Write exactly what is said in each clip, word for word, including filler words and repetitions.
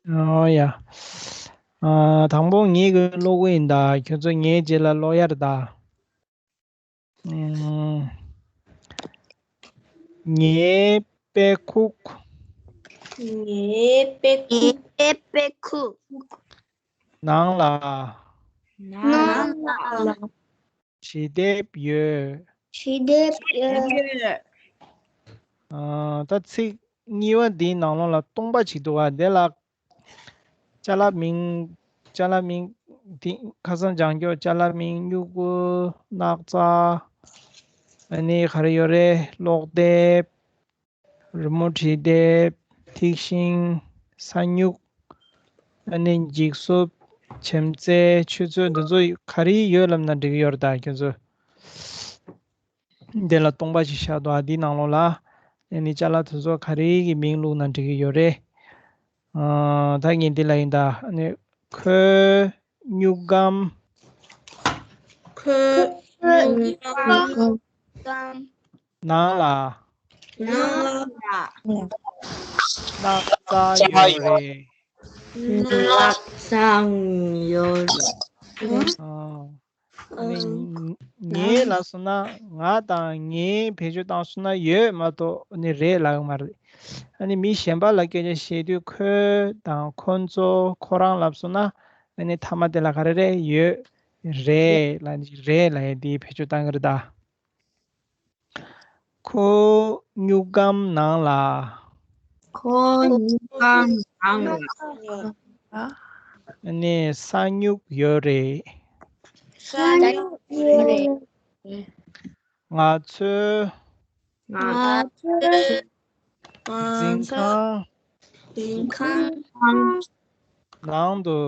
ཨོ་ཡ། ཨ། དང་པོ་ངེད་ཀྱིས་ཀློག་གི་ཡིན་ད། ཁྱོད་ཚོ་ངའི་རྗེས་ལ་ཀློག་ཡ་རེད་ད། ཨུམ། ངའི་དཔེ་ཁུག་ངའི་དཔེ་ཁུག་ངའི་དཔེ་ཁུག་ནང་ལ། ནང་ལ། བྲིས་དེབ་ཡོད། བྲིས་དེབ་ཡོད། ཨ། ད་ཚིག་གཉིས་པ་འདིའི་ནང་ལོགས་ལ་སྟོང་པ་ཅིག་འདུག་ག་འདི་ལ། ཅ་ལག་མིང་། ཅ་ལག་མིང་། འདི་ཁ་སང་སྦྱང་ཀྱོག་ཅ་ལག་མིང་། སྨྱུ་གུ། སྣག་ཚ། ཨ་ནི་ག་རེ་ཡོད་རེད། ཀློག་དེབ། རི་མོ་བྲིས་དེབ། ཐིག་ཤིང་། ས་སྨྱུག་ཨ་ནི་འགྱིག་སོབ། བྱེམ་རྩེ། ཆུ་ཚོད། འདི་ཚོ་ག་རེ་ཡོད་ལབ་ན་འགྲིག་གི་ཡོད་རེད་ད་ཁྱོད་ཚོ། འདི་ལ་སྟོང་པ་ཞིག་བཞག་འདུག་ཨ་འདིའི་ནང་ལོགས་ལ། ཨ་ནི་ཅ་ལག་དེ་ཚོ་ག་རེ་གི་མིང་བླུགས་ན་འགྲིག་གི་ཡོད་རེད། ཨ། ད་ངས་འདི་ལ་ཡིན་ད། ཨ་ནི་ཁོའི་སྨྱུག་སྒམ། ཁོའི་སྨྱུག་སྒམ། ནང་ལ། ནང་ལ། སྣག་ཚ་ཡོད་རེད། སྣག་ཚ་ཡོད་རེད། ཨ། ཨ་ནི་ངའི་ལབ་སོང་ན། ང་དང་ངའི་བེད་སྤྱོད་བཏང་སོང་ན་ཡོད་མ་གཏོགས་ཨ་ནི་རེད་ལབ་ཀྱི་མ་རེད། ཨ་ནི་མི་གཞན་པ་ལ་སྐད་ཆ་བཤད་དུས་ཁོའི་དང་ཁོ་ཚོ། ཁོ་རང་ལབ་སོང་ན། ཨ་ནི་མཐའ་མ་དེ་ལ་ག་རེ་རེད། ཡོད། རེད་ལབ། རེད་ལབ་ཡས་དེའི་བེད་སྤྱོད་བཏང་གི་རེད་ད། ཁོའི་སྨྱུག་སྒམ་ནང་ལ། ཁོའི་སྨྱུག་སྒམ་ནང་ལ། ཨ་ནི་ས་སྨྱུག་ཡོད་རེད། ས་སྨྱུག་ཡོད་རེད། ང་ཚོའི། ང་ཚོའི། འཛིན་ཁང་། འཛིན་ཁང་། ནང་དུ།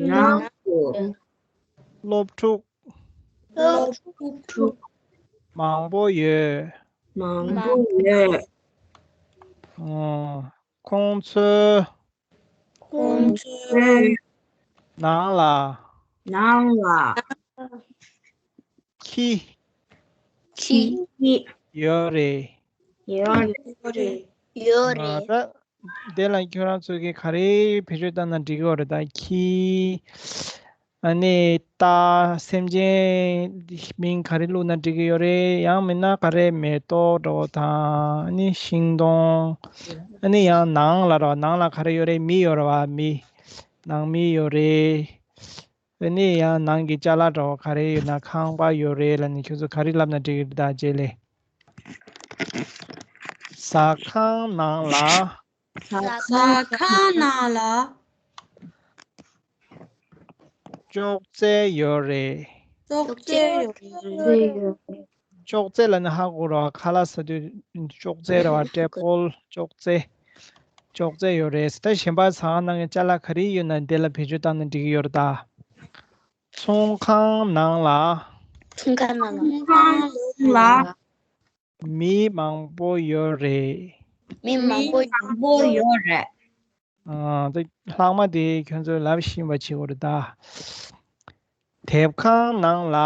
ནང་དུ། སློབ་ཕྲུག་སློབ་ཕྲུག་མང་པོ་ཡོད། མང་པོ་ཡོད། ཨོ། ཁོང་ཚོའི། ཁོང་ཚོའི། ནང་ལ། ནང་ལ། ཁྱི། ཁྱི། ཡོད་རེད། ཡོད་རེད། ཡོད་རེད། ད་དེ་ལ་ཁྱོད་རང་ཚོ་གིས་ག་རེ་བེད་སྤྱོད་བཏང་ན་འགྲིག་གི་ཡོད་རེད། ད་ཁྱི། ཨ་ནི་རྟ། སེམས་ཅན་མིང་ག་རེ་བླུགས་ན་འགྲིག་གི་ཡོད་རེད། ཡང་མིན་ན་ག་རེ། མེ་ཏོག་འདྲ་བོ་དང་། ཨ་ནི་ཤིང་སྡོང་། ཨ་ནི་ཡང་ནང་ལ་ར། ནང་ལ་ག་རེ་ཡོད་རེད། མི་ཡོད་རེད་བ། མི། ནང་མི་ཡོད་རེད། ཨ་ནི་ཡང་ནང་གི་ཅ་ལག་འདྲ་བོ་ག་རེ་ཡོད་ན། ཁང་པ་ཡོད་རེད་ལབ་ནས་ཁྱོད་ཚོ་ག་རེ་ལབ་ན་འགྲིག་གི་རེད། ད་རྗེས་ལ། ཟ་ཁང་ནང་ལ། ཟ་ཁང་ནང་ལ། ཅོག་ཙེ་ཡོད་རེད། ཅོག་ཙེ་ཡོད་རེད། ཅོག་ཙེ་ལབ་ན་ཧ་གོ་ར། ཁ་ལག་ཟ་དུས་ཅོག་ཙེ་ར་བ། ཊེ་བལ། ཅོག་ཙེ། ཅོག་ཙེ་ཡོད་རེད། ད་གཞན་པ་ཟ་ཁང་ནང་གི་ཅ་ལག་ག་རེ་ཡོད་ན་དེ་ལ་བེད་སྤྱོད་བཏང་ན་འགྲིག་གི་ཡོད་རེད་ད། ཚོང་ཁང་ནང་ལ། ཚོང་ཁང་ནང་ལ། ཚོང་ཁང་ནང་ལ། མི་མང་པོ་ཡོད་རེད། མི་མང་པོ་མི་མང་པོ་ཡོད་རེད། ཨ། དེ་ལྷག་མ་དེ་ཁྱོད་ཚོས་ལབ་ཤེས་པ་བྱེད་དགོས་རེད་ད། དེབ་ཁང་ནང་ལ།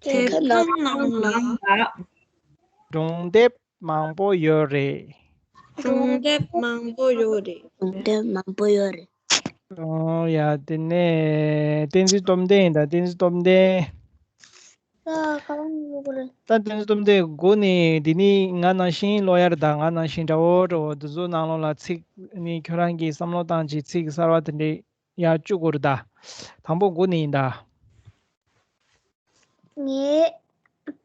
དེབ་ཁང་ནང་ལ། སྒྲུང་དེབ་མང་པོ་ཡོད་རེད། སྒྲུང་དེབ་མང་པོ་ཡོད་རེད། སྒྲུང་དེབ་མང་པོ་ཡོད་རེད། ཨོ་ཡ། དེ་ནས་བསྟན་འཛིན་སྟོབས་ལྡན་ཡིན་ད། བསྟན་འཛིན་སྟོབས་ལྡན། ད་བསྟན་འཛིན་སྟོབས་ལྡན། འགོ་ནས་འདི་ནི་ང་ནང་བཞིན་ཀློག་ཡ་རེད་ད། ང་ནང་བཞིན་འདྲ་བོ་འདྲ་བོ། འདི་ཚོ་ནང་ལོགས་ལ་ཚིག་ནི་ཁྱོད་རང་གིས་བསམ་བློ་བཏང་བྱས་ཚིག་གསར་བ་དེ་འདྲས་ཡར་བཅུག་དགོས་རེད་ད། དང་པོ་འགོ་ནས་ཡིན་ད། ངའི་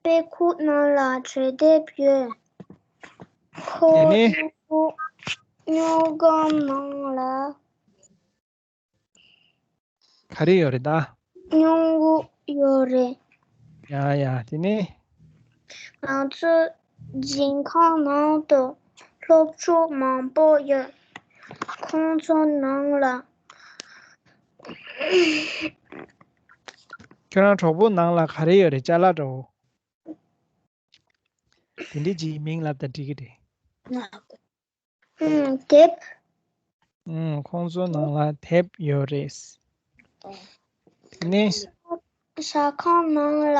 དཔེ་ཁུག་ནང་ལ་བྲིས་དེབ་ཡོད། ཁོའི་དེ་ནས་སྨྱུག་སྒམ་ནང་ལ། ག་རེ་ཡོད་རེད་ད། སྨྱུ་གུ་ཡོད་རེད། ཡ་ཡ། དེ་ནས། ང་ཚོའི་འཛིན་ཁང་ནང་དུ་སློབ་ཕྲུག་མང་པོ་ཡོད། ཁོང་ཚོའི་ནང་ལ། ཁྱོད་རང་གྲོགས་པོ་ནང་ལ་ག་རེ་ཡོད་རེད། ཅ་ལག་འདྲ་བོ། དེ་འདྲའི་ཅིག་མིང་ལབ་ད་འགྲིག་གི་རེད། ཨང་། དེབ། ཨང་། ཁོང་ཚོའི་ནང་ལ་དེབ་ཡོད་རེད། ནི། ཟ་ཁང་ནང་ལ་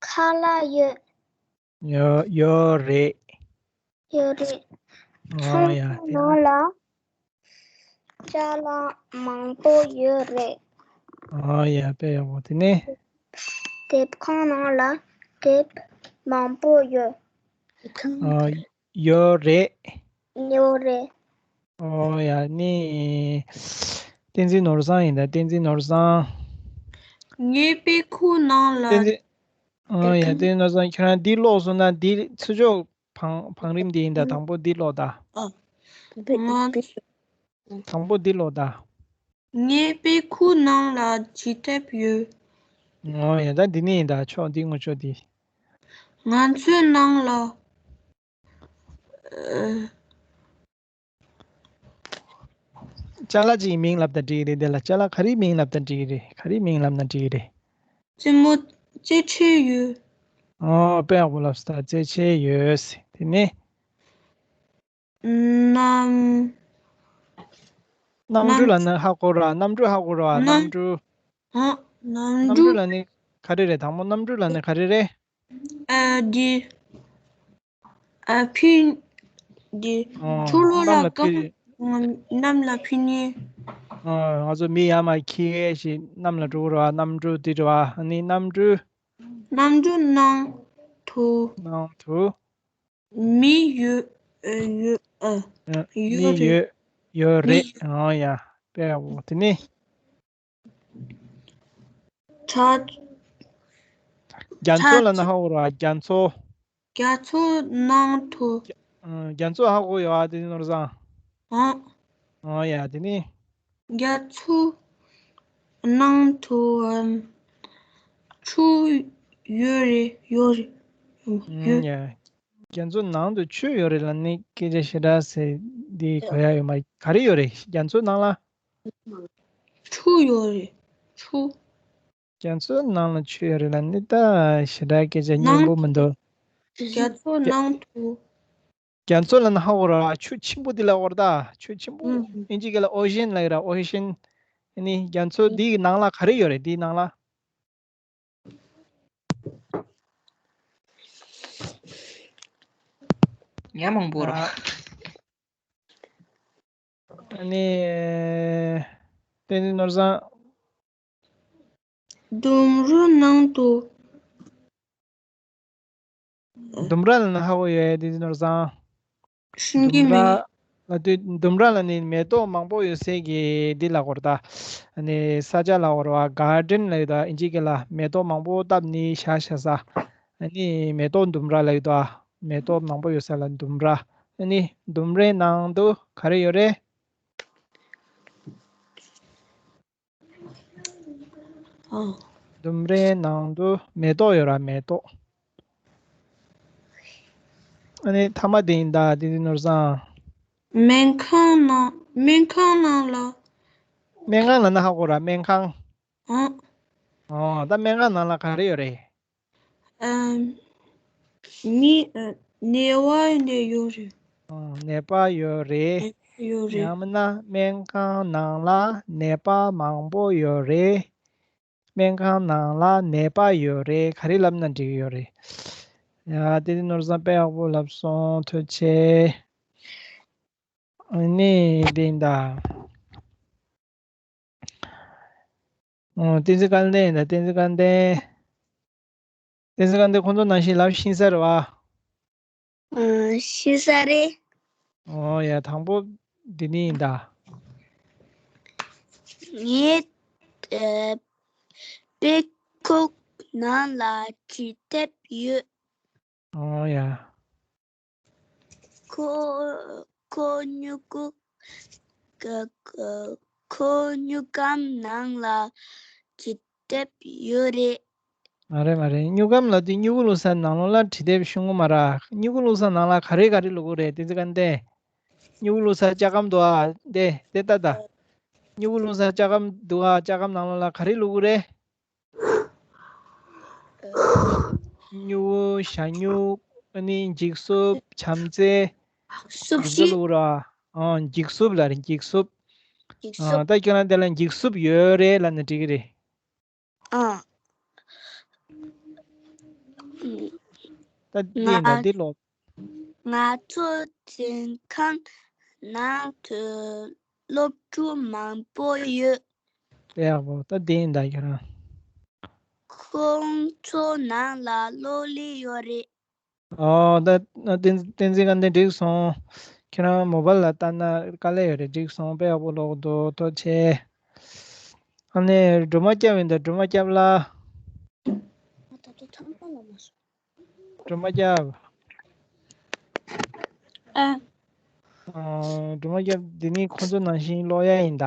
ཁ་ལག་ཡོད། ཡོད། ཡོད་རེད། ཡོད་རེད། ཨང་། ཚོང་ཡ། ཁང་ནང་ལ། ཅ་ལག་མང་པོ་ཡོད་རེད། ཨ་ཡ། དཔེ་ཡག་པོ། དེ་ནས། དེབ་ཁང་ནང་ལ་དེབ་མང་པོ་ཡོད། ཨ། ཡོད་རེད། ཡོད་རེད། ཨོ་ཡ། ནི། བསྟན་འཛིན་ནོར་བཟང་ཡིན་ད། བསྟན་འཛིན་ནོར་བཟང་། ངའི་དཔེ་ཁུག་ནང་ལ། བསྟན་འཛིན། ཨོ་ཡ། བསྟན་འཛིན་ནོར་བཟང་། ཁྱོད་རང་འདི་ཀློག་སོང་ན། འདི་ཚུར་ཕྱོགས་བང་བང་རིམ་འདི་ཡིན་ད། དང་པོ་འདི་ཀློག་ད། ཨ། ང་དང་པོ་འདི་ཀློག་ད། ངའི་དཔེ་ཁུག་ནང་ལ་ཅི་དེབ་ཡོད། ཨོ་ཡ། ད་འདི་ནི་ཡིན་ད། ཕྱོགས་འདི་ངོ་ཕྱོགས་འདི། ང་ཚོའི་ནང་ལ། ཨ། ཅ་ལག་ཅིག་མིང་ལབ་ན་འགྲིག་གི་རེད། དེ་ལ་ཅ་ལག་ག་རེ་མིང་ལབ་ན་འགྲིག་གི་རེད། ག་རེ་མིང་ལབ་ན་འགྲིག་གི་རེད། རྩེད་མོ་རྩེད་ཆས་ཡོད། ཨོ། དཔེ་ཡག་པོ་ལབ་སོང་ད། རྩེད་ཆས་ཡོད། དེ་ནས། གནམ། གནམ་གྲུ་ལབ་ན་ཧ་གོ་ར། གནམ་གྲུ་ཧ་གོ་ར། གནམ་གནམ་གྲུ། ཨ། གནམ་གནམ་གྲུ། གྲུ་ལབ་ནི་ག་རེ་རེད། དང་པོ་གནམ་གྲུ་ལབ་ནི་ག་རེ་རེད། ཨ། འདི། ཨ། ཕི། འདི། ཨོ། ཆུ་ལོག་གནམ་ལ་ལ་ཕི། སྐམ། གནམ་ལ་ཕི་ནི། ཨོ། ང་ཚོ་མི་ཡར་མར་འཁྱེར་ཞིག་གནམ་ལ་འགྲོ་གི་རེད་བ། གནམ་གྲུ་འདི་རེད་བ། ཨ་ནི་གནམ་གྲུ། གནམ་གྲུ་ནང་དུ། ནང་དུ། མི་ཡོད། ཨ། ཡོད། ཨ། ཨ། ཡོད་མི་རེད། ཡོད། ཡོད་མི་རེད། ཡོད། ཨོ་ཡ། དཔེ་ཡག་པོ། དེ་ནི། ཚ། རྒྱ་མཚོ་ལབ་ན་ཧ་གོ་ར། རྒྱ་མཚོ། རྒྱ་མཚོ་ནང་དུ། ཨ། རྒྱ་མཚོ་ཧ་གོ་ཡོད་ཨ། དེ་ནི་ནོར་བཟང་། ཨ། ཨོ་ཡ། དེ་ནི། རྒྱ་མཚོ་ནང་དུ། ཨམ། ཆུ་ཡོད་རེད། ཡོད་རེད། ཨམ། ཡོད། ཡ། རྒྱ་མཚོ་ནང་དུ་ཆུ་ཡོད་རེད་ལབ་ནི་སྐད་ཆ་ཞེ་དྲག་ཟེར་འདི་གོ་ཡ་ཡོད་མ། ག་རེ་ཡོད་རེད། རྒྱ་མཚོ་ནང་ལ། ཆུ་ཡོད་རེད། ཆུ། རྒྱ་མཚོ་ནང་ལ་ཆུ་ཡོད་རེད་ལབ་ནི་ད་ཞེ་དྲག་སྐད་ཆ་སྙན་པོ་མི་འདུག་རྒྱ་མཚོ་རྒྱ། ནང་དུ། རྒྱ་མཚོ་ལབ་ན་ཧ་གོ་ར། ཆུ་ཆེན་པོ་འདི་ལ་གོ་ར་ད། ཆུ་ཆེན་པོ། ཨུམ། ཨིན་ཇི་སྐད་ལ་ཨོ་ཤན་ལབ་ཡོད་ར། ཨོ་ཤན། ཨ་ནི་རྒྱ་མཚོ་འདིའི་ནང་ལ་ག་རེ་ཡོད་རེད། འདིའི་ནང་ལ། ཉ་མང་པོ་ར། ཨ་ནི། བསྟན་འཛིན་ནོར་བཟང་། ལྡུམ་ར་ནང་དུ། ལྡུམ་ར་ལབ་ན་ཧ་གོ་ཡོད་ཨེ། བསྟན་འཛིན་ནོར་བཟང་། ཤེས་ཀྱི་མེད། ལྡུམ་ར་ལ་དུས་ལྡུམ་ར་ལབ་ནི་མེ་ཏོག་མང་པོ་ཡོད་སའི་གི་འདི་ལ་གོ་ར་ད། ཨ་ནི་ས་ཆ་ལ་གོ་ར་བ། གར་ཌེན་ལབ་ཡོད་ད། ཨིན་ཇི་སྐད་ལ་མེ་ཏོག་མང་པོ་བཏབ་ནི་བཞག་བཞག་ས། ཨ་ནི་མེ་ཏོག་ལྡུམ་ར་ལབ་ཡོད་ད། མེ་ཏོག་མང་པོ་ཡོད་ས་ལ་ལྡུམ་ར། ཨ་ནི་ལྡུམ་རའི་ནང་དུ་ག་རེ་ཡོད་རེད། ཨ། ལྡུམ་རའི་ནང་དུ་མེ་ཏོག་ཡོད་ར། མེ་ཏོག་ཨ་ནི་ཐ་མ་དེ་ཡིན་ད། བསྟན་འཛིན་ནོར་བཟང་། སྨན་ཁང་ནང་། སྨན་ཁང་ནང་ལ། སྨན་ཁང་ལབ་ན་ཧ་གོ་ར། སྨན་ཁང་། ཨ། ཨོ། ད་སྨན་ཁང་ནང་ལ་ག་རེ་ཡོད་རེད། ཨ། མི། ཨ། ནད་པ་ཡོད་རེད། ཨོ། ནད་པ་ཡོད་རེད། ནད་པ་ཡོད་རེད། ཡང་མིན་ན་སྨན་ཁང་ནང་ལ་ནད་པ་མང་པོ་ཡོད་རེད། སྨན་ཁང་ནང་ལ་ནད་པ་ཡོད་རེད། ག་རེ་ལབ་ན་འགྲིག་ཡོད་རེད། ཡ། དེ་དེ་ནོར་བཟང་དཔེ་ཡག་པོ་ལབ་སོང་། ཐུགས་རྗེ་ཆེ། ཨ་ནི་དེ་ཡིན་ད། ཨོ། བསྟན་འཛིན་སྐལ་ལྡན་ཡིན་ད། བསྟན་འཛིན་སྐལ་ལྡན། བསྟན་འཛིན་སྐལ་ལྡན་ཁོང་ཚོ་ནང་བཞིན་ལབ་ཤེས་ས་རེད་བ། ཨ། ཤེས་ས་རེད། ཨོ་ཡ། དང་པོ་འདི་ནི་ཡིན་ད། ངའི། ཨ། དཔེ་ཁུག་ནང་ལ་ཅི་དེབ་ཡོད། ཨོ་ཡ། ཁོ། ཁོ་སྨྱུ་གུ། ཁོ་སྨྱུག་སྒམ་ནང་ལ་ཅི་དེབ་ཡོད་རེད། མ་རེད་མ་རེད། སྨྱུག་སྒམ་ལབ་དུས་སྨྱུ་གུ་བླུགས་ས་ནང་ལོགས་ལ་དྲི་དེབ་ཤོང་གི་མ་རེད། སྨྱུ་གུ་བླུགས་ས་ནང་ལ་ག་རེ་ག་རེ་བླུགས་ཀྱི་རེད། བསྟན་འཛིན་སྐལ་ལྡན། སྨྱུ་གུ་བླུགས་ས་ལྕགས་སྒམ་འདུག་ཨ། དེ་དེ་ལྟ་ལྟ། སྨྱུ་གུ་བླུགས་ས་ལྕགས་སྒམ་འདུག་ཨ། ལྕགས་སྒམ་ནང་ལོགས་ལ་ག་རེ་བླུགས་ཀྱི་རེད། སྨྱུ་གུ། ཞ་སྨྱུག་ཨ་ནི་འགྱིག་སུབ། བྱམས་བརྩེ། སུབ་ཞིག་བླུགས་ར། ཨ། འགྱིག་སུབ་ལབ་རེད། འགྱིག་སུབ། འགྱིག་ཨ། སུབ། ད་ཁྱོད་རང་དེ་ལ་འགྱིག་སུབ་ཡོད་རེད་ལབ་ན་འགྲིག་གི་རེད། ཨ། ད་འདི་ཡིན་ད། ང་འདི་ཀློག་ང་ཚོ་འཛིན་ཁང་ནང་དུ་ སློབ་ཕྲུག་མང་པོ་ཡོད། དཔེ་ཡག་པོ། ད་འདི་ཡིན་ད་ཁྱོད་རང་། ཁོང་ཚོ་ནང་ལ་གློག་ཀླད་ཡོད་རེད། ཨོ་ད་བསྟན་བསྟན་འཛིན་དགའ་ལྡན། འགྲིག་སོང་། ཁྱེད་རང་མོ་བལ་ལ་ལྟ་ན་དཀའ་ལས་ཡོད་རེད། འགྲིག་སོང་། དཔེ་ཡག་པོ་ཀློག་འདུག་ཐུགས་རྗེ་ཆེ། ཨ་ནི་སྒྲོལ་མ་སྐྱབས་ཡིན་ད། སྒྲོལ་མ་སྐྱབས་ལ། ང་ད་ལྟ་ཐང་པ་ལ་མ་སོང་། སྒྲོལ་མ་སྐྱབས། ཨ། ཨ། སྒྲོལ་མ་སྐྱབས། འདི་ནི་ཁོ་ཚོ་ནང་བཞིན་ཀློག་ཡ་ཡིན་ད།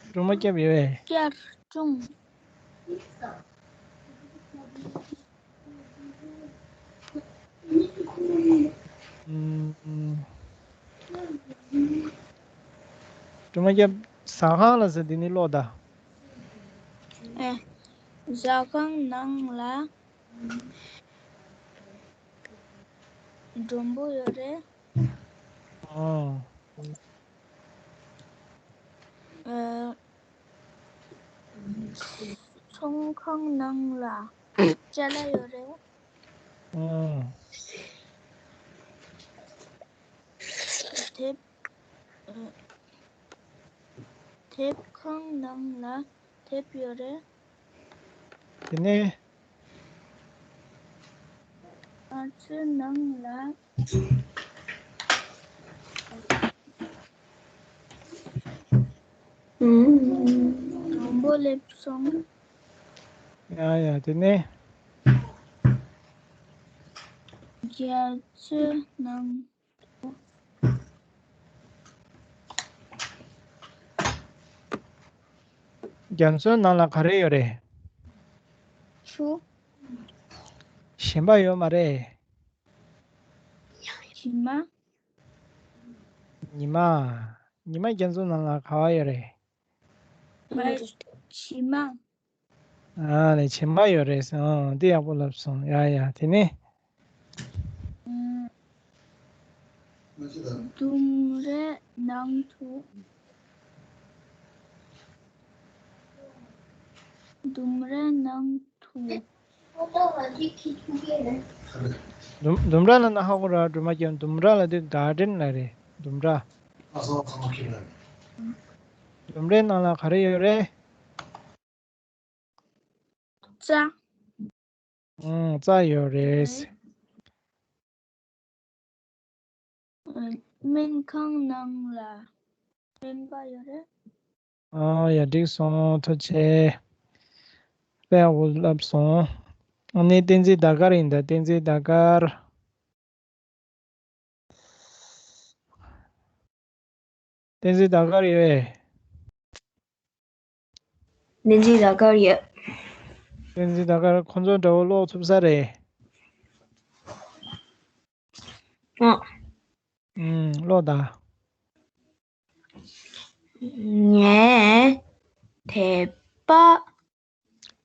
སྒྲོལ་མ་སྐྱབས་ཡོད་པས། སྐྱབས་སྐྱུང་། ཨུམ། སྒྲོལ་མ་སྐྱབས། ཟ་ཁང་ལ་ཟེར། འདི་ནི་ཀློག་ད། ཨེ། ཟ་ཁང་ནང་ལ་མགྲོན་པོ་ཡོད་རེད། ཨོ། ཨེ། ཚོང་ཁང་ནང་ལ་ཅ་ལག་ཡོད་རེད། ཨོ། དེབ། ཨེ། དེབ་ཁང་ནང་ལ་དེབ་ཡོད་རེད། དེ་ནས། ང་ཚོའི་ནང་ལ་མགྲོན་པོ་སླེབས་སོང་། ཡ་ཡ། དེ་ནས། རྒྱ་མཚོའི་ནང་དུ། རྒྱ་མཚོའི་ནང་ལ་ག་རེ་ཡོད་རེད། ཆུ། ཞིམ་པ་ཡོད་མ་རེད། ཉི་མ། ཉི་མ། ཉི་མ་རྒྱ་མཚོའི་ནང་ལ་ག་པར་ཡོད་རེད། བྱེ་མ། ཨ་ནི་བྱེ་མ་ཡོད་རེད་ཟེར། ཨང་། འདི་ཡག་པོ་ལབ་སོང་། ཡ་ཡ། དེ་ནས། ཨུམ། ལྡུམ་རའི་ནང་དུ། ལྡུམ་རའི་ནང་དུ། ལྡུམ་ལྡུམ་ར་ལབ་ན་ཧ་གོ་ར། སྒྲོལ་མ་སྐྱབས། ལྡུམ་ར་ལབ་དུས་གར་ཌེན་ལབ་རེད། ལྡུམ་ར། ལྡུམ་རའི་ནང་ལ་ག་རེ་ཡོད་རེད། རྩྭ། ཨང་། རྩྭ་ཡོད་རེད། སྨན་ཁང་ནང་ལ་སྨན་པ་ཡོད་རེད། ཨ་ཡ། འགྲིག་སོང་། ཐུགས་རྗེ་ཆེ། དཔེ་ཡག་པོ་ལབ་སོང་། ཨ་ནི་བསྟན་འཛིན་ཟླ་དཀར་ཡིན་ད། བསྟན་འཛིན་ཟླ་དཀར། བསྟན་འཛིན་ཟླ་དཀར་ཡོད་པས། བསྟན་འཛིན་ཟླ་དཀར་ཡོད། བསྟན་འཛིན་ཟླ་དཀར། ཁོ་ཚོ་འདྲ་པོ་ཀློག་ཐུབ་ས་རེད། ཨ། ཨུམ། ཀློག་ད། ངའི་དད་པ།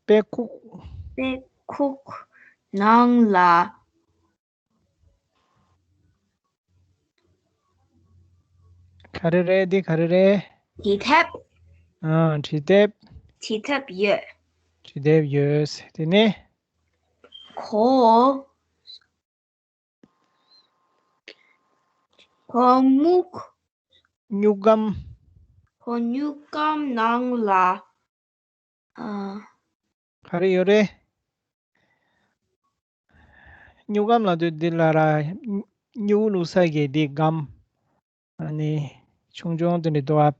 དཔེ་ཁུག་དཔེ་ཁུག་ནང་ལ། ག་རེ་རེད། འདི་ག་རེ་རེད། བྲིས་དེབ། ཨ། བྲིས་དེབ། བྲིས་དེབ་ཡོད། བྲིས་དེབ་ཡོད། དེ་ནས། གོ་གོར་མུག་སྨྱུག་སྒམ། གོར་སྨྱུག་སྒམ་ནང་ལ། ཨ། ག་རེ་ཡོད་རེད། སྨྱུག་སྒམ་ལབ་དུས་འདི་ལ་ར། སྨྱུག་བླུགས་ས་གི་འདི་སྒམ། ཨ་ནི་ཆུང་ཆུང་དེ་འདྲ་འདུག་ཨ།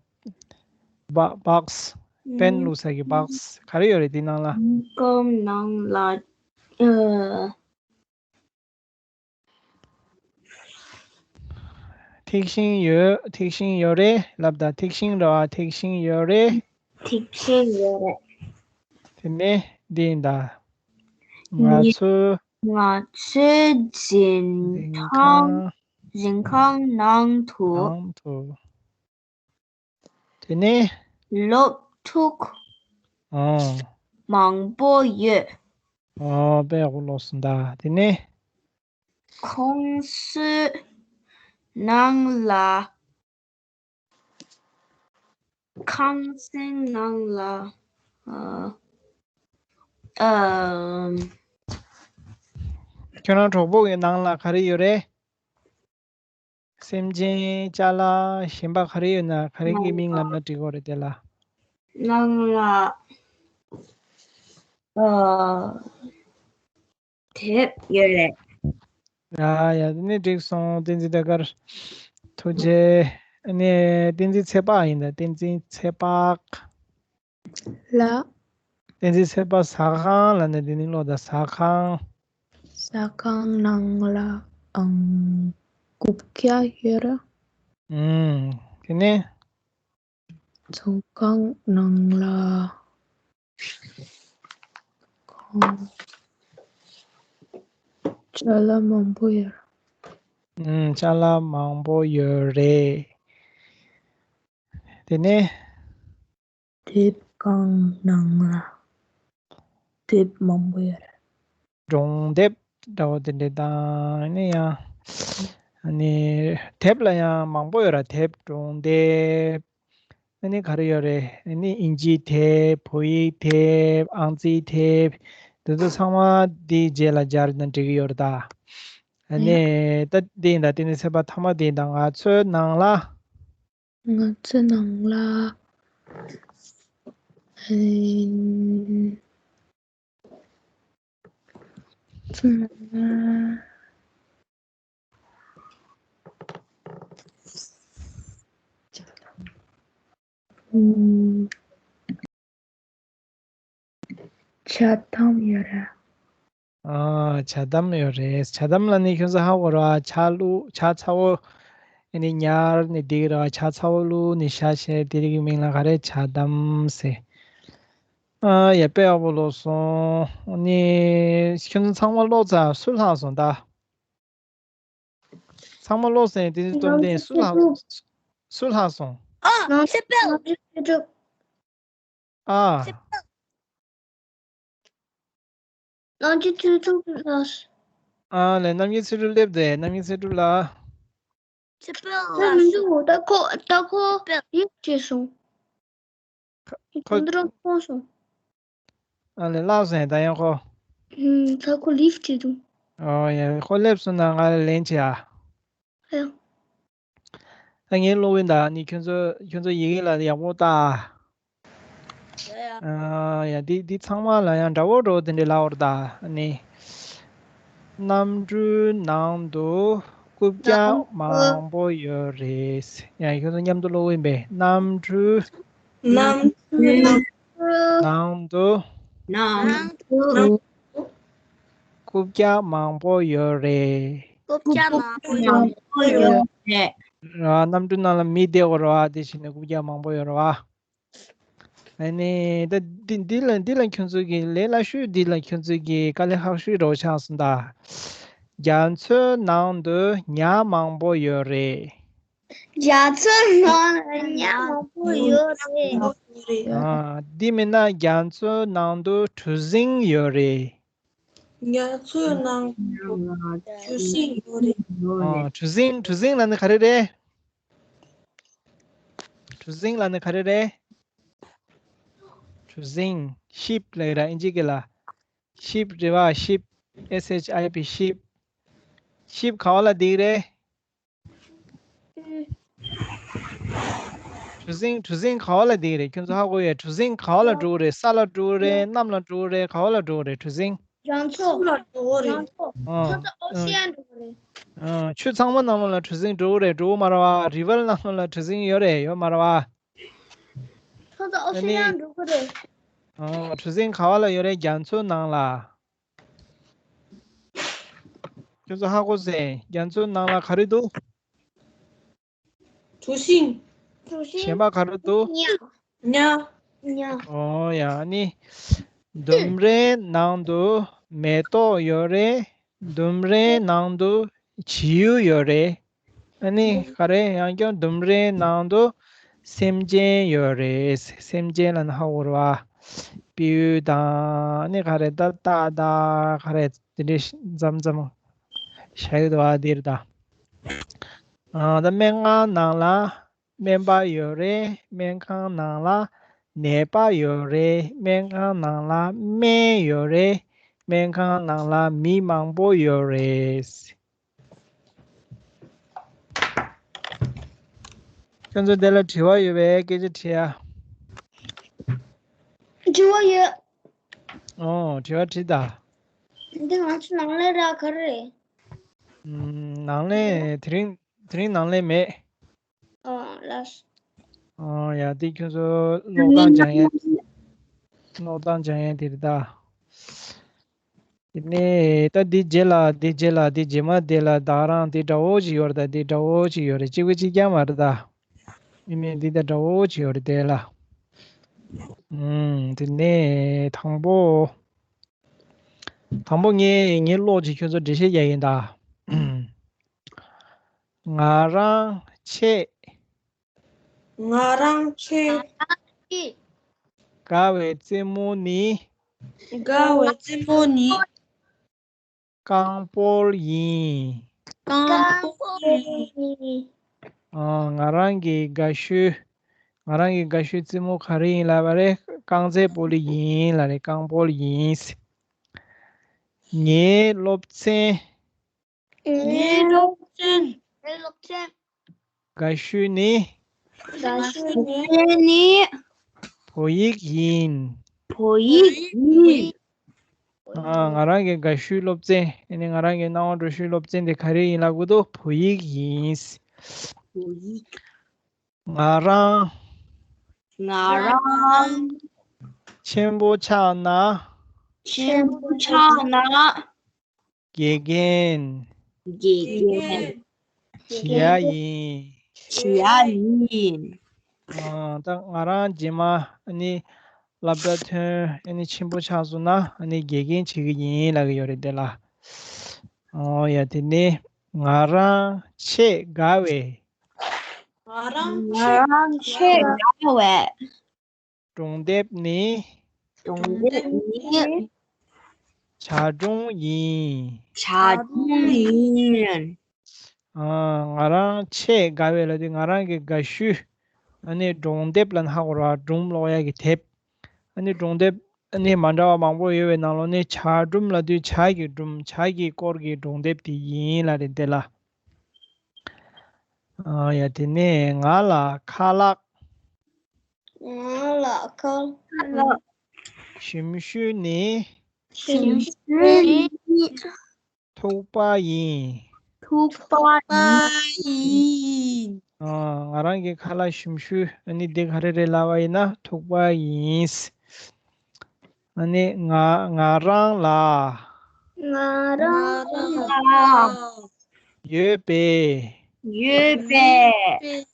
བྷ་བྷག་སི། པེན་བླུགས་ས་གི་བྷག་སི། ག་རེ་ཡོད་རེད་འདི་ནང་ལ། སྨྱུག་སྒམ་ནང་ལ། ཨ། ཐིག་ཤིང་ཡོད། ཐིག་ཤིང་ཡོད་རེད་ལབ་ད། ཐིག་ཤིང་རེད་པ། ཐིག་ཤིང་ཡོད་རེད། ཐིག་ཤིང་ཡོད་རེད། དེ་ནས་འདི་ཡིན་ད། ང་ཚོའི། ང་ཚོའི་འཛིན་འཛིན་ཁང་ཁང་། འཛིན་ཁང་ནང་དུ། ནང་དུ། དེ་ནས། སློབ་ཕྲུག་ཨང་། མང་པོ་ཡོད། ཨོ། དཔེ་ཡག་པོ་ཀློག་སོང་ད། དེ་ནས། ཁང་གསོའི་ནང་ལ། ཁང་གསེང་ནང་ལ། ཨ། ཨམ། ཁྱོད་རང་གྲོགས་པོ་གི་ནང་ལ་ག་རེ་ཡོད་རེད། སེམས་ཅན། ཅ་ལག་གཞན་པ་ག་རེ་ཡོད་ན་ག་རེ་གི་མིང་ལབ་ན་འགྲིག་གི་རེད་དེ་ལ། ནང་ལ། ཨ། དེབ་ཡོད་རེད། ཡ་ཡ། དེ་ནི་འགྲིག་སོང་། བསྟན་འཛིན་ཟློས་གར། ཐུགས་རྗེ། ཨ་ནི་བསྟན་འཛིན་ཚེ་དཔག་ཡིན་ད། བསྟན་འཛིན་ཚེ་དཔག་ལ། བསྟན་འཛིན་ཚེ་དཔག་ཟ་ཁང་ལ་ནི་དེ་ནི་ཀློག་ད། ཟ་ཁང་། ཟ་ཁང་ནང་ལ་ཨང་རྐུབ་བཀྱག་ཡོད་ར། ཨུམ། དེ་ནི། ཚོང་ཁང་ནང་ལ་ཁང་། ཅ་ལག་མང་པོ་ཡོད་ར། ཨུམ། ཅ་ལག་མང་པོ་ཡོད་རེད། དེ་ནས། དེབ་ཁང་ནང་ལ་དེབ་མང་པོ་ཡོད་རེད། སྒྲུང་དེབ་འདྲ་བོ་དེ་འདྲ་དང་ནི་ཡང་། ནི་དེབ་ལ་ཡང་མང་པོ་ཡོད་ར། དེབ། སྒྲུང་དེབ། ཨ་ནི་ག་རེ་ཡོད་རེད། ཨ་ནི་ཨིན་ཇིའི་དེབ། བོད་ཡིག་དེབ། ཨང་རྩིས་དེབ། དེ་ཚོ་ཚང་མ་འདིའི་རྗེས་ལ་སྦྱར་ན་འགྲིག་གི་ཡོད་རེད་ད། ཨ་ནི་ད་འདི་ཡིན་ད། དེ་ནི་ཚེ་དཔག་མཐའ་མ་འདི་ཡིན་ད། ང་ཚོའི་ནང་ལ། ང་ཚོའི་ནང་ལ། ཨ། ཚོའི་ནང་ལ། ཨུམ། ཇ་དམ་ཡོད་རེད། ཨ། ཇ་དམ་ཡོད་རེད། ཇ་དམ་ལ་ནི་ཁྱོད་ཚོ་ཧ་གོ་ར། ཇ་བླུགས། ཇ་ཚ་བོ་ཨ་ནི་ཉར་ནས་བསྡད་ར། ཇ་ཚ་བོ་བླུགས་ནས་བཞག་བྱས། དེ་རིགས་ཀྱི་མིང་ལ་ག་རེ། ཇ་དམ་ཟེར། ཨ། ཡ། དཔེ་ཡག་པོ་ཀློག་སོང་། ཨ་ནི་ཁྱོད་ཚོ་ཚང་མ་ཀློག་ཚར། སུ་ལྷག་སོང་ད། ཚང་མ་ཀློག་ཟིན། དེ་ཚོ་སྟོན་ཏེ་སུ་ལྷག་སུ་ལྷག་སོང་། ཨ། ནང་ཆོས་དཔལ། ཨ། ནང་ཆོས་ཚུལ་ཁྲིམས་ལགས། ཨ་ལས། རྣམ་རྒྱལ་ཚུལ་ཁྲིམས་སླེབས་ཏེ། རྣམ་རྒྱལ་ཚུལ་ཁྲིམས་ལགས། ཆོས་དཔལ་ལགས་སུ། ད་ཁོ། ད་ཁོ་ཡིག་བྲིས་སོང་། ཁོ། ཁོ་འདི་རང་ཁོང་སོང་། ཨ་ལས། ལགས་སོ། ད་ཡང་ཁོ། ཨུམ། ད་ཁོ་ལིབ་བྲིས་འདུག་ཨོ་ཡ། ཁོ་སླེབས་སོང་ན་ང་ལ་ལན་བྱེད་ཨ། ཨ་ཡ། ད་ངས་ཀློག་གིན་ད། ནི་ཁྱོད་ཚོ། ཁྱོད་ཚོ་ཡི་གེ་ལ་ཡག་པོ་ལྟ། ཡ་ཡ། ཨ་ཡ། འདི་འདི་ཚང་མ་ལ་ཡང་འདྲ་བོ་འདྲ་བོ་དེ་འདྲ་ལབ་པ་རེད་ད། ནི། གནམ་གྲུའི་ནང་དུ་རྐུབ་བཀྱག་མང་པོ་ཡོད་རེད། ཡ། ཁྱོད་ཚོ་མཉམ་དུ་ཀློག་གིན་པས། གནམ་གྲུའི། གནམ་གྲུའི་ནང་དུ། ནང་དུ། རྐུབ་བཀྱག་མང་པོ་ཡོད་རེད། རྐུབ་བཀྱག་མང་པོ་ཡོད་རེད། ར། གནམ་གྲུ་ནང་ལ་མི་བསྡད་ཡོད་རེད་པ། དེ་བཞིན་ནི་རྐུབ་བཀྱག་མང་པོ་ཡོད་རེད་པ། ཨ་ནི་ད་འདི་འདི་ལ་འདི་ལ་ཁྱོད་ཚོ་གིས་ལས་སླ་ཤོས། འདི་ལ་ཁྱོད་ཚོ་གིས་དཀའ་ལས་ཁག་ཤོས་འདྲ་བོ་ཆགས་སོང་ད། རྒྱ་མཚོའི་ནང་དུ་ཉ་མང་པོ་ཡོད་རེད། རྒྱ་མཚོའི་ནང་ལ་ཉ་མང་པོ་ཡོད་རེད། ཨ། འདི་མིན་ན་རྒྱ་མཚོའི་ནང་དུ་གྲུ་གཟིངས་ཡོད་རེད། རྒྱ་མཚོའི་ནང་དུ་གྲུ་གཟིངས་ཡོད་རེད། ཨ། གྲུ་གཟིངས། གྲུ་གཟིངས་ལབ་ན་ག་རེ་རེད། གྲུ་གཟིངས་ལབ་ན་ག་རེ་རེད། གྲུ་གཟིངས། ཤིབ་ལབ་ཀྱི་ར། ཨིན་ཇི་སྐད་ལ། ཤིབ་རེད་པ། ཤིབ། S H I P། ཤིབ། ཤིབ་ག་བ་ལ་བསྡད་ཀྱི་རེད། གྲུ་གཟིངས། གྲུ་གཟིངས་ག་བ་ལ་བསྡད་ཀྱི་རེད། ཁྱོད་ཚོ་ཧ་གོ་ཡས། གྲུ་གཟིངས་ག་བ་ལ་འགྲོ་གི་རེད། ས་ལ་འགྲོ་གི་རེད། གནམ་ལ་འགྲོ་གི་རེད། ག་བ་ལ་འགྲོ་གི་རེད། གྲུ་གཟིངས། རྒྱ་མཚོ་ལ་འགྲོ་གི་རེད། རྒྱ་མཚོ། ཨ། ཁྱོད་ཚོ་ཨོ་སི་ཡན་འགྲོ་གི་རེད། ཨ། ཆུ་ཚང་མ་ནང་ལོགས་ལ་གྲུ་གཟིངས་འགྲོ་གི་རེད། འགྲོ་གི་མ་རེད་པ། རི་ཝར་ནང་ལོགས་ལ་གྲུ་གཟིངས་ཡོད་རེད། ཡོད་མ་རེད་པ། ཁྱོད་ཚོ་ཨོ་སི་ཡན་འགྲོ་གི་རེད། ཨ། གྲུ་གཟིངས་ག་བ་ལ་ཡོད་རེད། རྒྱ་མཚོའི་ནང་ལ། ཁྱོད་ཚོ་ཧ་གོ་སོང་། རྒྱ་མཚོའི་ནང་ལ་ག་རེ་འདུག་གྲུ་གཟིངས། གྲུ་གཟིངས། གཞན་པ་ག་རེ་འདུག་ཉ། ཉ། ཉ། ཨོ་ཡ། ཨ་ནི་ལྡུམ་རའི་ནང་དུ་མེ་ཏོག་ཡོད་རེད། ལྡུམ་རའི་ནང་དུ་བྱིའུ་ཡོད་རེད། ཨ་ནི་ག་རེ། ཡང་བསྐྱར་ལྡུམ་རའི་ནང་དུ་སེམས་ཅན་ཡོད་རེད། སེམས་ཅན་ལབ་ན་ཧ་གོ་རེད་པ། སྤྲེའུ་དང་། ཨ་ནི་ག་རེ། ད་སྟག་དང་ག་རེ་དེ་འདྲས་མཚམས་མཚམས་བཞག་གི་འདུག་པ། འདིར་ད། ཨ། ད་སྨན་ཁང་ནང་ལ་སྨན་པ་ཡོད་རེད། སྨན་ཁང་ནང་ལ་ནད་པ་ཡོད་རེད། སྨན་ཁང་ནང་ལ་སྨན་ཡོད་རེད། སྨན་ཁང་ནང་ལ་མི་མང་པོ་ཡོད་རེད། ཁྱོད་ཚོ་དེ་ལ་དྲི་བ་ཡོད་པས་སྐད་ཆ་དྲི་ཡ། དྲི་བ་ཡོད། ཨོ། དྲི་བ་དྲིས་ད། འདི་ང་ཚོ་ནང་ལས་ར་ག་རེ་རེད། ཨུམ། ནང་ལས་དེ་རིང་དེ་རིང་ནང་ལས་མེད། ཨོ་ལགས། ཨོ་ཡ། འདི་ཁྱོད་ཚོ་ཀློག་སྟངས་སྦྱང་ཡས། ཀློག་སྟངས་སྦྱང་ཡས་དེ་རེད་ད། དེ་ནས་ད་འདི་རྗེས་ལ་འདི་རྗེས་ལ་འདི་རྗེས་མ་དེ་ལ་ད་རང་འདི་འདྲ་བོ་ཅིག་ཡོད་རེད་ད། འདི་འདྲ་བོ་ཅིག་ཡོད་རེད། གཅིག་པ་གཅིག་རྐྱང་མ་རེད་ད། ཨེ་ནས་འདི་ད་འདྲ་བོ་ཅིག་ཡོད་རེད་དེ་ལ། ཨུམ། དེ་ནས་དང་པོ། དང་པོ་ངས་ངའི་ཀློག་ཅིག་ཁྱོད་ཚོ་འགྲེལ་བཤད་རྒྱག་ཡིན་ད། ང་རང་ཆེས། ང་རང་ཆེས། དགའ་བའི་རྩེད་མོ་ནི། དགའ་བའི་རྩེད་མོ་ནི། རྐང་སྤོལ་ཡིན། རྐང་སྤོལ་ཡིན། ཨ། ང་རང་གི་དགའ་ཤོས། ང་རང་གི་དགའ་ཤོས་རྩེད་མོ་ག་རེ་ཡིན་ལབ་པ་རེད། རྐང་རྩེད་སྤོ་ལོ་ཡིན་ལབ་རེད། རྐང་སྤོལ་ཡིན། ངའི་སློབ་ཚན། ངའི་སློབ་ཚན། ངའི་སློབ་ཚན། དགའ་ཤོས་ནི། དགའ་ཤོས་ནི། བོད་ཡིག་ཡིན། བོད་ཡིག་ཡིན། ཨ། ང་རང་གི་དགའ་ཤོས་སློབ་ཚན། ཨ་ནི་ང་རང་གི་སྣང་བ་འགྲོ་ཤོས་སློབ་ཚན་དེ་ག་རེ་ཡིན་ལབ་དགོས་འདུག་བོད་ཡིག་ཡིན། བོད་ཡིག་ང་རང་། ང་རང་། ཆེན་པོ་ཆགས་ན། ཆེན་པོ་ཆགས་ན། དགེ་རྒན། དགེ་རྒན། བྱེད་ཡ་ཡིན། བྱེད་ཡ་ཡིན། ཨ། ད་ང་རང་རྗེས་མ་ཨ་ནི་སློབ་གྲྭ་ཐོན། ཨ་ནི་ཆེན་པོ་ཆགས་སོང་ན་ཨ་ནི་དགེ་རྒན་བྱེད་ཀྱི་ཡིན་ལབ་ཀྱི་ཡོད་རེད་དེ་ལ། ཨོ་ཡ། དེ་ནས་ང་རང་ཆེས་དགའ་བའི། ང་རང་ཆེས་དགའ་བའི། སྒྲུང་དེབ་ནི། སྒྲུང་དེབ་ནི། བྱ་སྒྲུང་ཡིན། བྱ་སྒྲུང་ཡིན། ཨ། ང་རང་ཆེས་དགའ་བའི་ལབ་དུས་ང་རང་གི་དགའ་ཤོས། ཨ་ནི་སྒྲུང་དེབ་ལབ་ན་ཧ་གོ་ར། སྒྲུང་ཀློག་ཡ་གི་དེབ། ཨ་ནི་སྒྲུང་དེབ་ཨ་ནི་མ་འདྲ་བ་མང་པོ་ཡོད་པའི་ནང་ལོགས་ནས་བྱ་སྒྲུང་ལབ་དུས་བྱ་གི་སྒྲུང་། བྱ་གི་སྐོར་གྱི་སྒྲུང་དེབ་དེ་ཡིན་ལབ་རེད་དེ་ལ། ཨ་ཡ། དེ་ནས་ང་ལ་ཁ་ལག་ང་ལ་ཁ་ལག་ཞིམ་ཤོས་ནི། ཞིམ་ཤོས་ནི། ཐུག་པ་ཡིན། ཐུག་པ་ཡིན། ཨ། ང་རང་གི་ཁ་ལག་ཞིམ་ཤོས་ཨ་ནི་འདི་ག་རེ་རེད་ལབ་པ་ཡིན་ན་ཐུག་པ་ཡིན། ཨ་ནི་ང་ང་རང་ལ། ང་རང་ལ། ཡོད་པའི། ཡོད་པའི།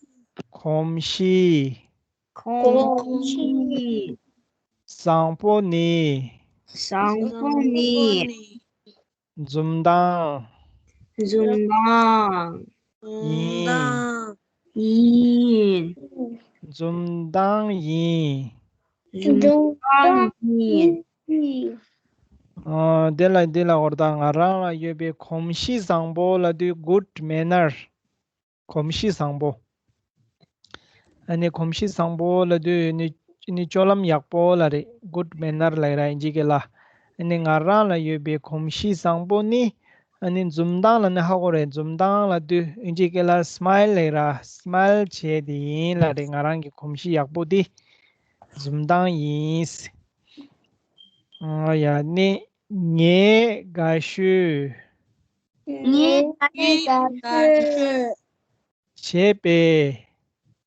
གོམས་གཤིས། གོམས་གཤིས། བཟང་པོ་ནི། བཟང་པོ་ནི། འཛུམ་མདངས། འཛུམ་མདངས། ཡིན། ཡིན། འཛུམ་མདངས་ཡིན། འཛུམ་མདངས་ཡིན། ཨ། དེ་ལ་འདི་ལ་འོར་ད་ང་རང་ལ་ཡོད་པའི་གོམས་གཤིས་བཟང་པོ་ལབ་དུས་good manner། གོམས་གཤིས་བཟང་པོ། ཨ་ནི་གོམས་གཤིས་བཟང་པོ་ལབ་དུས་ནི་ནི་སྤྱོད་ལམ་ཡག་པོ་ལ་རེད། good manner ལབ་ར་ཨིན་ཇི་སྐད་ལ། ཨ་ནི་ང་རང་ལ་ཡོད་པའི་གོམས་གཤིས་བཟང་པོ་ནི། ཨ་ནི་འཛུམ་མདངས་ལབ་ན་ཧ་གོ་རེད། འཛུམ་མདངས་ལབ་དུས་ཨིན་ཇི་སྐད་ལ་smile ལབ་ར། smile བྱས་དེ་ཡིན་ལབ་རེད། ང་རང་གི་གོམས་གཤིས་ཡག་པོ་དེ་འཛུམ་མདངས་ཡིན། ཨ་ཡ། ནི་ངའི་དགའ་ཤོས། ངའི་དགའ་ཤོས། བྱས་པའི།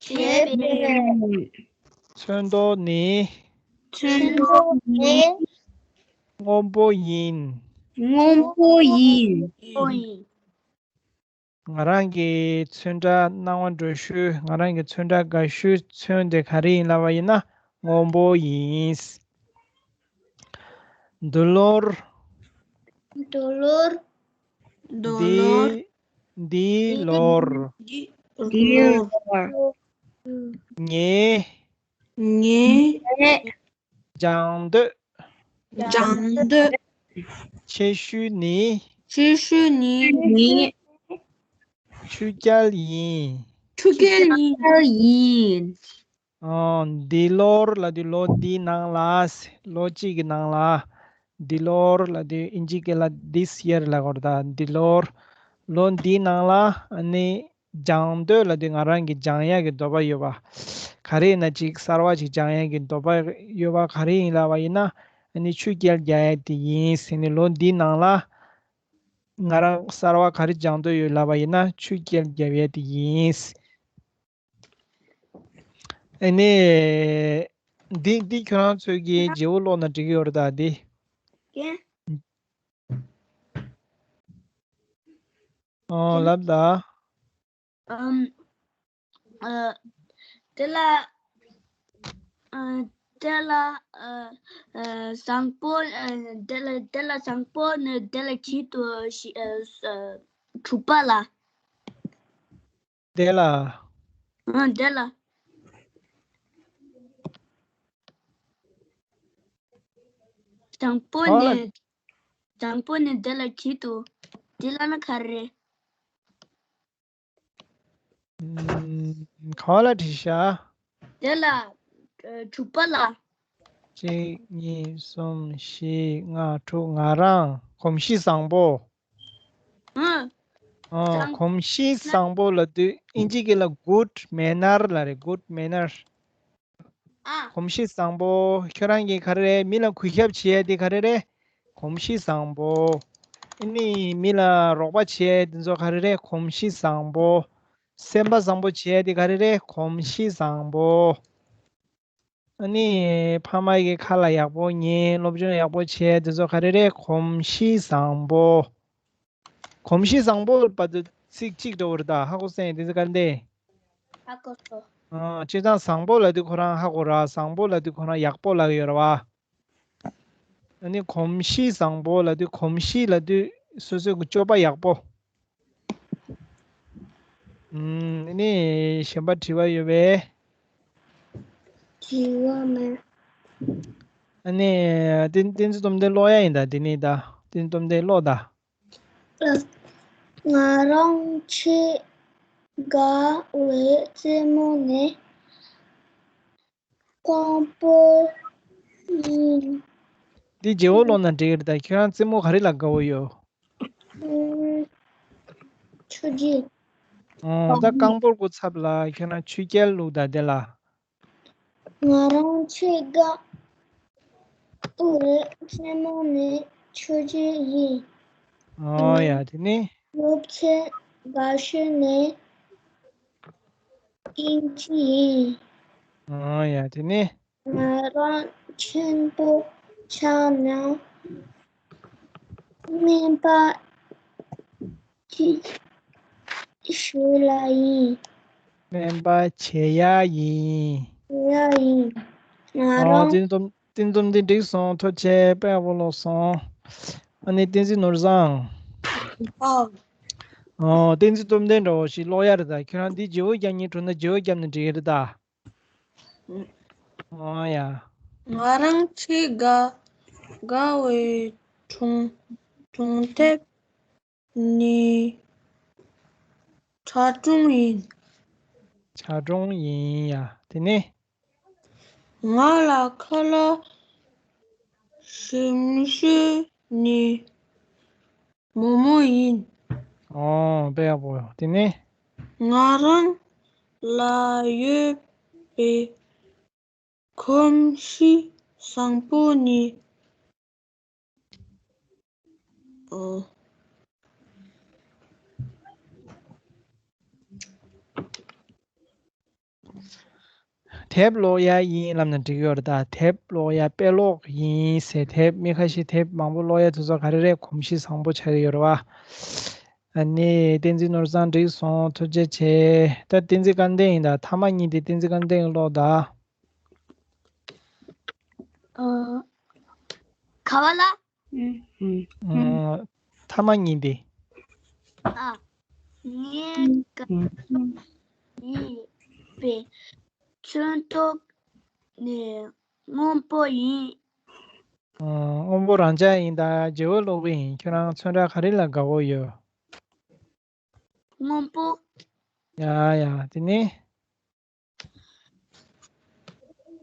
བྱས་པའི། ཚོན་མདོག་ནི། ཚོན་མདོག་ནི། སྔོན་པོ་ཡིན། སྔོན་པོ་ཡིན། ང་རང་གི་ཚོན་ཁྲ་སྣང་བ་འགྲོ་ཤོས། ང་རང་གི་ཚོན་ཁྲ་དགའ་ཤོས་ཚོན་དེ་ག་རེ་ཡིན་ལབ་པ་ཡིན་ན་སྔོན་པོ་ཡིན། འདི་ལོར། འདི་ལོར། འདི་ལོར། འདི་འདི་ལོར། འདི་ལོར། ངས། ངས། སྦྱང་འདོད། སྦྱང་འདོད། ཆེ་ཤོས་ནི། ཆེ་ཤོས་ནི། ནི། ཆུ་རྐྱལ་ཡིན། ཆུ་རྐྱལ་ཡིན། ཨ། འདི་ལོར་ལབ་དུས་ལོ་འདིའི་ནང་ལ། ལོ་གཅིག་གི་ནང་ལ། འདི་ལོར་ལབ་དུས་ཨིན་ཇི་སྐད་ལ་this year ལབ་དགོས་རེད་ད། འདི་ལོར་ལོ་འདིའི་ནང་ལ་ཨ་ནི་སྦྱང་འདོད་ལབ་དུས་ང་རང་གི་སྦྱང་ཡག་གི་འདོད་པ་ཡོད་པ། ག་རེ་ཡིན་ན་ཅིག་གསར་བ་ཅིག་སྦྱང་ཡག་གི་འདོད་པ་ཡོད་པ། ག་རེ་ཡིན་ལབ་པ་ཡིན་ན་ཨ་ནི་ཆུ་རྐྱལ་རྒྱག་ཡག་དེ་ཡིན་ཟེར་ནས། ལོ་འདིའི་ནང་ལ་ང་རང་གསར་བ་ག་རེ་སྦྱང་འདོད་ཡོད་ལབ་པ་ཡིན་ན་ཆུ་རྐྱལ་རྒྱབ་ཡག་དེ་ཡིན། ཨ་ནི། འདི་འདི་ཁྱོད་རང་ཚོས་ཀྱི་བརྗེ་པོ་ཀློག་ན་འགྲིག་གི་ཡོད་རེད་ད་འདི། ཀྱེ། ཨོ་ལབ་ད། ཨམ། ཨ། དེ་ལ། ཨ། དེ་ལ། ཨ། ཨ། བཟང་པོ། ཨ། དེ་ལ་དེ་ལ་བཟང་པོ་ནི་དེ་ལ་ཁྱད་དུ་ཞི། ཨ། ཨ། དྲུག་པ་ལ། དེ་ལ། ཨ། དེ་ལ། བཟང་པོ་གང་ལ། ནི། བཟང་པོ་ནི་དེ་ལ་གྱིས་འདུག་དེ་ལ་ན་ག་རེ་རེད། ཨམ། གང་ལ་བྲིས་ཤག་དེ་ལ། ཨ། དྲུག་པ་ལ། གཅིག་གཉིས། གསུམ། བཞི། ལྔ། དྲུག་ང་རང་གོམས་གཤིས་བཟང་པོ། ཨ། ཨོ། བཟང་། གོམས་གཤིས་བཟང་པོ་ལབ་དུས་ཨིན་ཇི་སྐད་ལ་good manner ལབ་རེད། good manner། ཨ། གོམས་གཤིས་བཟང་པོ། ཁྱོད་རང་གིས་ག་རེ་རེད། མི་ལ་གུས་ཞབས་བྱེད་ཡ་དེ་ག་རེ་རེད། གོམས་གཤིས་བཟང་པོ། ཨ་ནི་མི་ལ་རོགས་པ་བྱེད་ཡ་དེ་ཚོ་ག་རེ་རེད། གོམས་གཤིས་བཟང་པོ། སེམས་པ་བཟང་པོ་བྱེད་ཡ་དེ་ག་རེ་རེད། གོམས་གཤིས་བཟང་པོ། ཨ་ནི་ཕ་མ་གི་ཁ་ལ་ཡག་པོ་ཉན། སློབ་སྦྱོང་ཡག་པོ་བྱས། དེ་ཚོ་ག་རེ་རེད། གོམས་གཤིས་བཟང་པོ། གོམས་གཤིས་བཟང་པོ་བར་དུ་ཚིག་གཅིག་འདྲ་བོ་རེད་ད། ཧ་གོ་སོང་། དེ་ཚོ་ག་འདྲ། ཧ་གོ་སོང་། ཨ། སྤྱིར་བཏང་བཟང་པོ་ལབ་དུས་ཁོ་རང་ཧ་གོ་ར། བཟང་པོ་ལབ་དུས་ཁོ་རང་ཡག་པོ་ལབ་ཀྱི་ཡོད་རེད་བ། ཨ་ནི་གོམས་གཤིས་བཟང་པོ་ལབ་དུས། གོམས་གཤིས་ལབ་དུས་སོ་སོའི་གི་སྤྱོད་པ་ཡག་པོ། ཨུམ། ཨ་ནི་གཞན་པ་དྲི་བ་ཡོད་པས། དྲི་བ་མེད། ཨ་ནི་བསྟན་བསྟན་འཛིན་སྟོབས་ལྡན་ཀློག་ཡ་ཡིན་ད། འདི་ནི་ད་བསྟན་འཛིན་སྟོབས་ལྡན་ཀློག་ད། ང་རང་ཆེས་དགའ་བའི་རྩེད་མོ་ནི། རྐང་སྤོལ་ཡིན། འདི་བརྗེ་པོ་ཀློག་ན་འགྲིག་གི་རེད་ད། ཁྱོད་རང་རྩེད་མོ་ག་རེ་ལ་དགའ་བོ་ཡོད། ཨུམ། ཆུ་རྐྱལ། ཨོ། ད་རྐང་སྤོལ་སྐོར་ཚབ་ལ་ཁྱོད་རང་ཆུ་རྐྱལ་བླུགས་ད་དེ་ལ། ང་རང་ཆེས་དགའ་བའི་རྩེད་མོ་ནི་ཆུ་རྐྱལ་ཡིན། ཨོ་ཡ། དེ་ནི། སློབ་ཚན་དགའ་ཤོས་ནི་ཨིན་ཇི་ཡིན། ཨོ་ཡ། དེ་ནི། ང་རང་ཆེན་པོ་ཆགས་ན་སྨན་པ་ཅིག་བྱེད་ལ་ཡིན། སྨན་པ་བྱེད་ཡ་ཡིན། བྱེད་ཡ་ཡིན། ང་ཨོ། རང་། བསྟན་འཛིན་སྟོབས། བསྟན་འཛིན་སྟོབས་ལྡན་འགྲིག་སོང་། ཐུགས་རྗེ་ཆེ། དཔེ་ཡག་པོ་ཀློག་སོང་། ཨ་ནི་བསྟན་འཛིན་ནོར་བཟང་། ཨོ། ཨོ། བསྟན་འཛིན་སྟོབས་ལྡན་འདྲ་བོ་ཞིག་ཀློག་ཡ་རེད་ད། ཁྱོད་རང་འདི་བརྗེ་པོ་རྒྱག་སྙིང་བྲོ་ན་བརྗེ་པོ་བརྒྱབ་ན་འགྲིག་གི་རེད་ད། ཨོ་ཡ། ང་རང་ཆེས་དགའ་དགའ་བའི་གྲོང་གྲོང་གྲོང་གྲོང་གྲོང་གྲོང་གྲོང་གྲོང་གྲོང་གྲོང་ཡིན། ཇ་གྲོང་ཡིན་ཡ། དེ་ནས། ང་ལ་ཁ་ལག་ཞིམ་ཤོས་ནི་མོག་མོག་ཡིན། ཨོ། དཔེ་ཡག་པོ། དེ་ནས། ང་རང་ལ་ཡོད་པའི་གོམས་གཤིས་བཟང་པོ་ནི། ཨོ། དེབ་ཀློག་ཡ་ཡིན་ལབ་ན་འགྲིག་ཡོད་རེད་ད། དེབ་ཀློག་ཡ། དཔེ་ཀློག་ཡིན་ཟེར། དེབ་མི་ཁ་ཤས་དེབ་མང་པོ་ཀློག་ཡ་དེ་ཚོ་ག་རེ་རེད། གོམས་གཤིས་བཟང་པོ་ཆགས་ཀྱི་ཡོད་རེད་བ། ཨ་ནི་བསྟན་འཛིན་ནོར་བཟང་འགྲིག་སོང་། ཐུགས་རྗེ་ཆེ། ད་བསྟན་འཛིན་སྐལ་ལྡན་ཡིན་ད། ཐ་མ་གཉིས་དེ་བསྟན་འཛིན་སྐལ་ལྡན་ཀློག་ད། ཨ། ག་བ་ལ། ཨ། ཐ་མ་གཉིས་དེ། ཨ། ངའི་དགའ་ཡིད་པའི་ཚོན་མདོག་ནི་སྔོན་པོ་ཡིན། ཨ། སྔོན་པོ་རང་འཇགས་ཡིན་ད། བརྗེ་པོ་ཀློག་གི་ཡིན། ཁྱོད་རང་ཚོན་ཁྲ་ག་རེ་ལ་དགའ་བོ་ཡོད། སྔོན་པོ། ཡ་ཡ། དེ་ནས།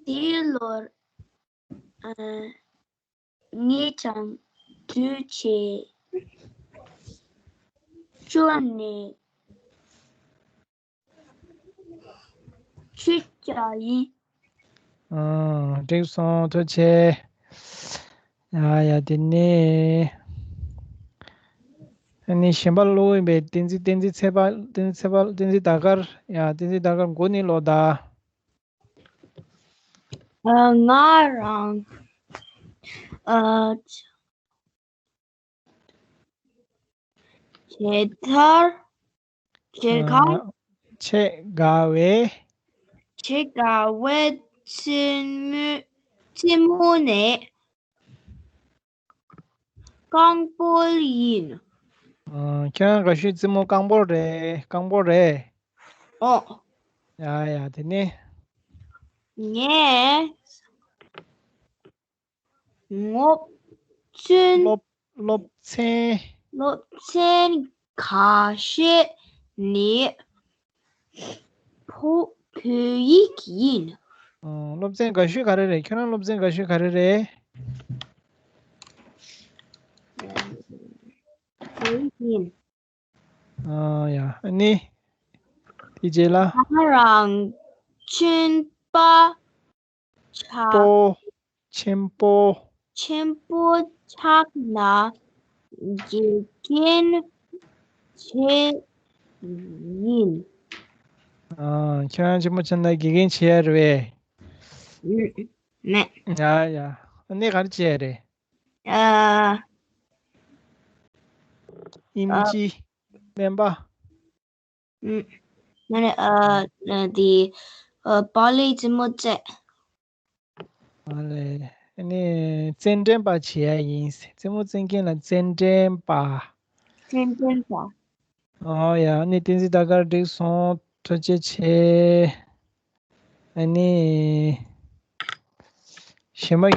དེའི་ལོར། ཨ། ངས་ཀྱང་དུས་ཆེ་ཤོས་ནས་ཆུ་རྐྱལ་ཡིན། ཨང་། འགྲིག་སོང་། ཐུགས་རྗེ་ཆེ། ཡ་ཡ། དེ་ནས་ཨ་ནི་གཞན་པ་ཀློག་ཡིན་པས། བསྟན་འཛིན། བསྟན་འཛིན་ཚེ་དཔག་བསྟན་འཛིན་ཚེ་དཔག་བསྟན་འཛིན་ཟླ་དཀར། ཡ། བསྟན་འཛིན་ཟླ་དཀར་མགོ་ནས་ཀློག་ད། ཨ། ང་རང་ཨ། ཇི་ལྟར། ཇི་ལྟར། ཨ། ཆེས་དགའ་བའི། ཆེས་དགའ་བའི་རྩེད་མོ། རྩེད་མོ་ནི་རྐང་སྤོལ་ཡིན། ཨ། ཁྱེད་རང་དགའ་ཤོས་རྩེད་མོ་རྐང་སྤོལ་རེད། རྐང་སྤོལ་རེད། ཨོ། ཡ་ཡ། དེ་ནས། ངས་སློབ་ཚན། སློབ། སློབ་ཚན། སློབ་ཚན་ཁ་ཤས་ནི་བོད། བོད་ཡིག་ཡིན། ཨོ། སློབ་ཚན་དགའ་ཤོས་ག་རེ་རེད། ཁྱོད་རང་སློབ་ཚན་དགའ་ཤོས་ག་རེ་རེད། བོད་ཡིག་ཡིན། ཨ་ཡ། ཨ་ནི། དེ་རྗེས་ལ། ང་རང་ཆེན་པ་ཆགས། པོ། ཆེན་པོ། ཆེན་པོ་ཆགས་ན་དགེ་རྒན་བྱེད་ཡིན། ཨ། ཁྱེད་རང་ཆེན་པོ་ཆགས་ན་དགེ་རྒན་བྱེད་ཡ་རེད་པས། མེད། ཡ་ཡ། ཨ་ནི་ག་རེ་བྱེད་ཡ་རེད། ཨ། དབྱིན་ཨ། ཇི། སྨན་པ། ཨུམ། མ་རེད། ཨ། ཨ། དེ། ཨ། པཱ་ལིའི་རྩེད་མོ་རྩེ། ཨ་ལས། ཨ་ནི་རྩེད་འགྲན་པ་བྱེད་ཡ་ཡིན། རྩེད་མོ་རྩེད་མཁན་ལ་རྩེད་འགྲན་པ། རྩེད་འགྲན་པ། ཨོ་ཡ། ཨ་ནི་བསྟན་འཛིན་ཟླ་དཀར་འགྲིག་སོང་། ཐུགས་རྗེ་ཆེ། ཨ་ནི་གཞན་པ།